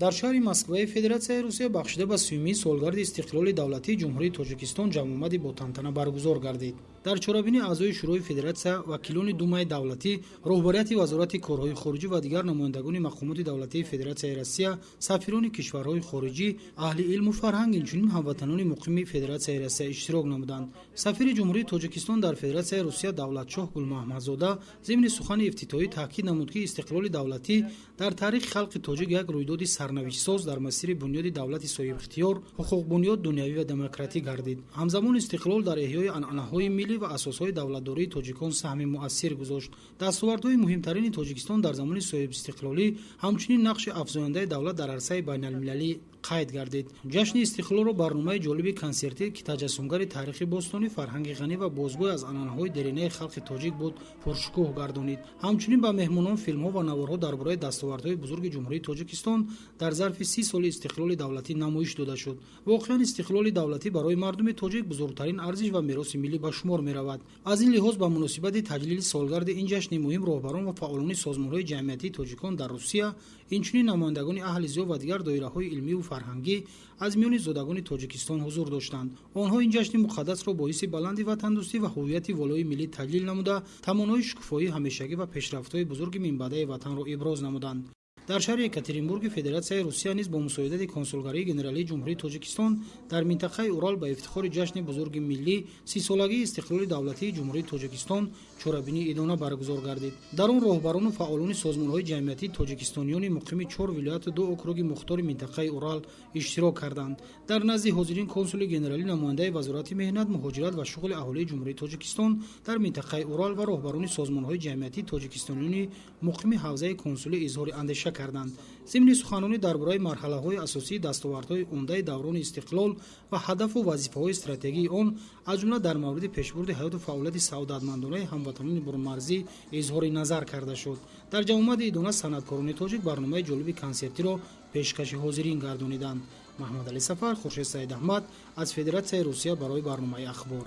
Дар шаҳри Москваи Федератсияи Русия бахшида ба 30-умин солгарди истиқлоли давлатии Ҷумҳурии Тоҷикистон ҷамъомади бо тантана баргузор гардид. Дар чорабинӣ аъзои Шӯрои Федератсия, вакилони Думаи давлатӣ, роҳбарияти Вазорати корҳои хориҷӣ ва дигар намояндагони мақомоти давлатии Федератсияи Россия, сафирони кишварҳои хориҷӣ, аҳли илму фарҳанг, инчунин ҳамватанони муқими Федератсияи Россия иштирок намуданд. Сафири Ҷумҳурии Тоҷикистон дар Федератсияи Русия Давлатшоҳ Гулмаҳмадзода зимни сухани ифтитоҳӣ таъкид намуд, ки истиқлоли давлатӣ дар таърихи халқи тоҷик як рӯйдоди сарнавиштсоз дар масири бунёди давлати соҳибихтиёр, ҳуқуқбунёд, дунявӣ ва демократӣ гардид. Ҳамзамон истиқлол дар эҳёи анъанаҳои миллӣ ва асосҳои давлатдории тоҷикон саҳми муассир гузошт. Дастовардҳои муҳимтарини Тоҷикистон дар замони соҳибистиқлолӣ, ҳамчунин нақши афзояндаи давлат дар арсаи байналмилалӣ қайд гардид. Ҷашни истиқлолро барномаи ҷолиби консертӣ, ки таҷассумгари таърихи бостонӣ, фарҳанги ғанӣ ва бозгӯй аз анъанаҳои деринаи халқи тоҷик буд, пуршукӯҳ гардонид. Ҳамчунин ба меҳмонон филмҳо ва наворҳо дар бораи дастовардҳои бузурги Ҷумҳурии Тоҷикистон дар зарфи 30 соли истиқлоли давлатӣ намоиш дода шуд. Воқеан, истиқлоли давлатӣ барои мардуми тоҷик бузургтарин арзиш ва мероси миллӣ ба шумор меравад. Аз ин лиҳоз, ба муносибати таҷлили солгарди ин ҷашни муҳим роҳбарон ва фаъолони созмонҳои ҷамъиятии тоҷикон дар Русия, инчунин намояндагони аҳли зиё ва дигар доираҳои илмиву фарҳангӣ аз миёни зодагони Тоҷикистон ҳузур доштанд. Онҳо ин ҷашни муқаддасро бо ҳисси баланди ватандӯстӣ ва ҳуввияти волои миллӣ таҷлил намуда, тамоннои шукуфоии ҳамешагӣ ва пешрафтҳои бузурги минбаъдаи ватанро иброз намуданд. Дар шаҳри Екатеринбурги Федератсияи Русия низ бо мусоидати Консулгарии генералии Ҷумҳурии Тоҷикистон дар минтақаи Урал ба ифтихори ҷашни бузурги миллӣ, 30-солагии истиқлоли давлатии Ҷумҳурии Тоҷикистон чорабинии идона баргузор гардид. Дар он роҳбарону фаъолони созмонҳои ҷамъиятии тоҷикистониёни муқими чор вилояту ду округи мухтори минтақаи Урал иштирок карданд. Дар назди ҳозирин консули генералӣ, намояндаи Вазорати меҳнат, муҳоҷират ва шуғли аҳолии Ҷумҳурии Тоҷикистон дар минтақаи Урал ва роҳбарони созмонҳои ҷамъиятии тоҷикистониёни муқими ҳавзаи консулӣ изҳори андеша карданд. Зимни суханронӣ дар бораи марҳалаҳои асосии дастовардҳои умдаи даврони истиқлол ва ҳадафу вазифаҳои стратегии он, аз ҷумла дар мавриди пешбурди ҳаёту фаъолияти саодатмандонаи ҳамватанони бурунмарзӣ изҳори назар карда шуд. Дар ҷамъомади идона санъаткорони тоҷик барномаи ҷолиби консертиро пешкаши ҳозирин гардониданд. Маҳмадалӣ Сафар, Хуршед Саидаҳмад аз Федератсияи Русия барои барномаи «Ахбор».